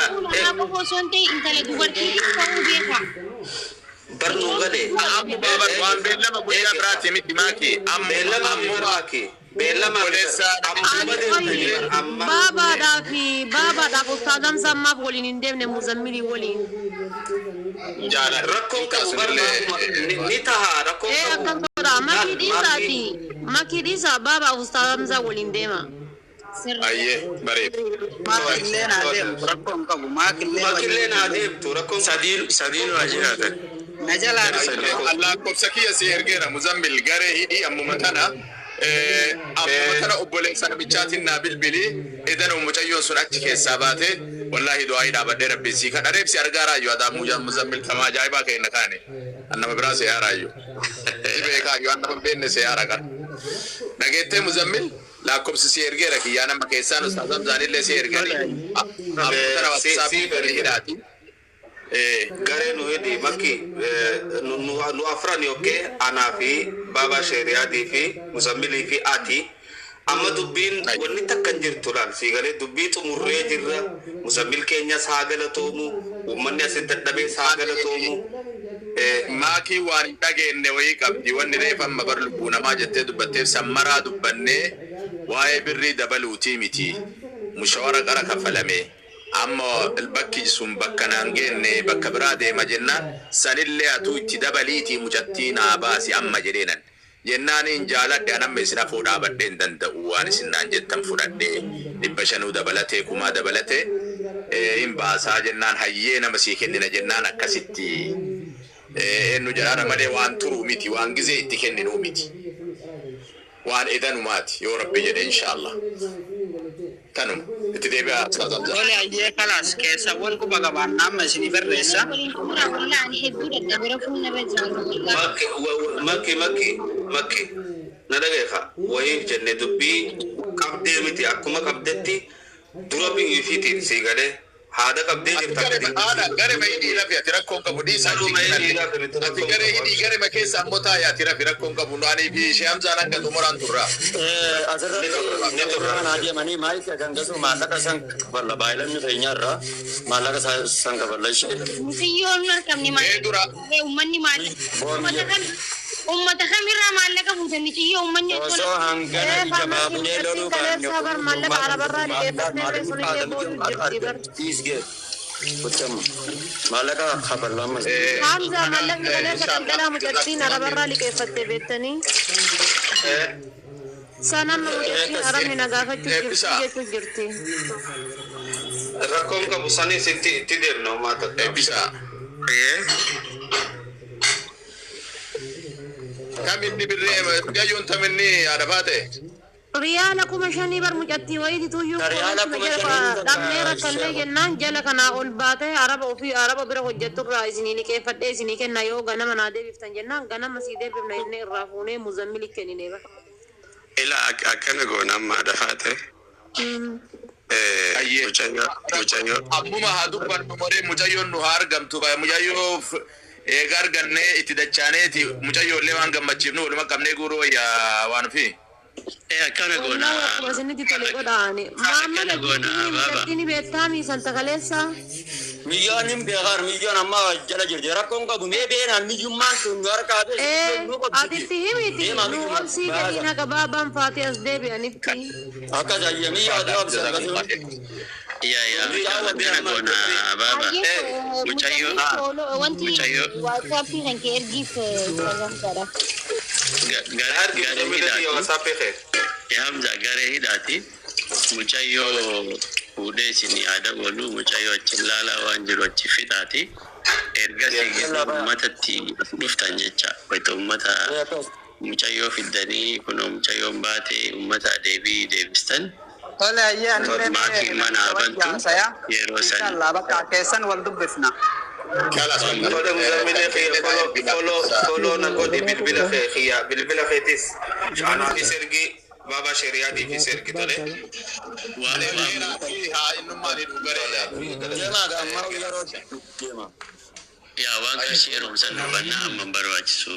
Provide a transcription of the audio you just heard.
Namaa qofa osoo hin ta'in intala dubartiitis ta'uu beeka. Bar nuu gale. Amma bar waan beellama guyyaa biraati miti maaki. Amma Beellama amma maaki. Beellama obboleessa ammuma deemtanii bar amma. Baabaadhaa fi baabaadhaaf ustaaz Hamzaan maaf waliin hin deemne Muzammilii waliin? Jaala Rakkoon qabu bar sunillee ni taha rakkoon Ee qabu. akkas godha. Makii Laal dhiisaati. maakii. Makii dhiisaa baabaaf ustaaz Hamzaan waliin deema. Ayyee bareeda. Maakillee naa deemtu rakkoon qabu. Maakillee Maakillee waliin naa deemtu rakkoon qabu. Sadiin sadiin waa jiraatan. Na jalaa Gara dhufte. sadii. Lakkoofsa kiyya si ergeera Muzammil garee hidhii ammuma tana. Ammuma tana obboleessa namichaatiin naa bilbilii edan mucayyoon sun achi keessaa baate wallaahi du'aa dhaabadhee rabbiin sii kadha reebsi argaa raayyu adaa Muzammil kama ajaa'ibaa kenna kaane annama biraa see raayyu si beekaa yoo annama hin beekne see haara qara dhageettee Muzammil lakkoofsi si ergeera kiyyaa nama keessaan ustaaz Hamzaanillee si erganii ammuma tana WhatsAppii Siif garee ergeera. hidhaati. Garee nu hidhi makki nu afran yokkee anaa fi baaba sheeriyaatii fi muzammilii fi ati amma dubbiin wanni takka hin jirtu laal sii galee dubbii xumurree jirra muzammil keenyas haa galatoomu uummanni asitti dadhabees haa galatoomu. Maakii waan hin dhageenye wayii qabdi wanni reef amma bar lubbuu namaa jettee dubbatteef sammaraa dubbannee waa'ee birrii dabaluutii miti mushawara qara kafalame amma bakki sun bakka naan geenne bakka biraa deema jennaan sanillee atuu itti dabaliitii mucattii naa baasi amma jedheenan jennaaniin jaaladhe anamma isin afoo dhaabadhee hin danda'u waan isin naan jettan fudhadhee 500 dabalatee 1000 dabalatee hin baasaa jennaan hayyee nama sii kennina jennaan akkasitti eenyu jedhaara malee waan turuu miti waan gizee itti kenninuu miti waan edanumaati yoo rabbi jedhe inshaallah tanuma itti deebi'aa Ustaaz Hamzaa. Tole ayyee kalaas keessa wal quba qabaan amma isinii barreessa. Waliin xumuraa walaa ani hedduu dadhabee rafuun narra jira. Makki makki makki makki na dhageeffa wayiif jenne dubbii qabdee miti akkuma qabdetti dura biyyifiitiin sii galee haada qabdee Ati jirta garema gadi. haadha garema hidhii rafi ati rakkoon qabu dhiisaa Garuma hidhii rafi miti ati rakkoon garee qabu. hidhii garema keessa ammoo taa'e ati rafi rakkoon qabu ani fi ishee Hamzaan hanga xumuraan turraa. Asirratti Ni turra ni turra. kanaa deemanii maaliif kan gasu maallaqa san kafalla baay'inni keenyarraa maallaqa san kafalla ishee. Mucayyoon hin argamne Ee maallaqa dura uummanni maallaqa uummata kam uummata kamirraa maallaqa fuutan mucayyoo uummanni Osoo hangana Ee ija farmasiin baafnee mucattiin loluu baanne kaleessaa bar maallaqa arabarraa liqeeffattee ture sunillee booyu jirti bar. Maallaqa kafalla ammas. Hamza maallaqni kaleessa Inshaallah daldalaa mucattiin arabarraa liqeeffatte beektanii. San amma mucattiin arabni na gaafachuu jirti Eebbisaa. jechuu jirti. Rakkoon qabu sanis itti itti deemna uumaa takka. Eebbisaa. Kaminni birree mucayyoon taminni haadha baate. Riyaala 5000 bar mucattii wayiiti tuyyuu Riyaala kuma kuma jala shanii dhabnee rakkannee jennaan jala kanaa ol baate araba ofii araba bira hojjetturraa isinii liqeeffadhee isinii kenna yoo ganama naa deebiftan jennaan ganama sii deebifna jennee irraa fuunee muzammili kennine bar. Ila akkana goona amma haadha faate. Ayyee. Mucayyoo mucayyoo Ammuma haa dubbannu malee mucayyoon nu haa argamtu mucayyoo eega argannee itti dachaaneeti mucayyoollee waan gammachiifnu waluma qabnee guuruu wayyaa waan fi. Akkana goona. Wallahi akkuma isinitti tole godhaani. Maamma Akkana goona baaba. mucattiin beektaami santa kaleessa. Miyyoon hin beekan miyyoon amma jala jirti rakkoon qabu mee beenaan miyyummaan tun nu harkaa Ee nu qabsiti. atitti himiti Deemaa nu miyyummaa obsii gadiin haga baabaan faatee as deebi'anitti. Akkas ayya miyyaa adii obsan akkasuma. Ya ya akkana goona baaba. Mucayyoo Wanti mucayyoo WhatsAppii kan kee ergiif sagantaadha. Argi garee muzammila kiyya hidhaati. WhatsAppii kee. Ya Hamza garee hidhaati. Mucayyoo fuudhee isin yaada oolu mucayyoo achi ilaalaa waan jiru achi fixaati. Ergasii gidduu uummatatti dhuftan jecha wayita uummata mucayyoo fiddanii kunoo mucayyoon baate uummata deebii deebistan Tole ayyee anillee maatii mana wajji bantu haasaya. yeroo san Inshallah bakka keessan wal dubbifna. Kalas Tole muzammila kiyya follow follow follow na godhi bilbila kee kiyya bilbila keetis anaafis ergi baaba sheeriyaatiifis ergi tole. waan waan haa innummaan hidhu garee. Deemaa amma yeroo deema. yaa waan qarshii yeroo san dubannaa amma hin barbaachisu.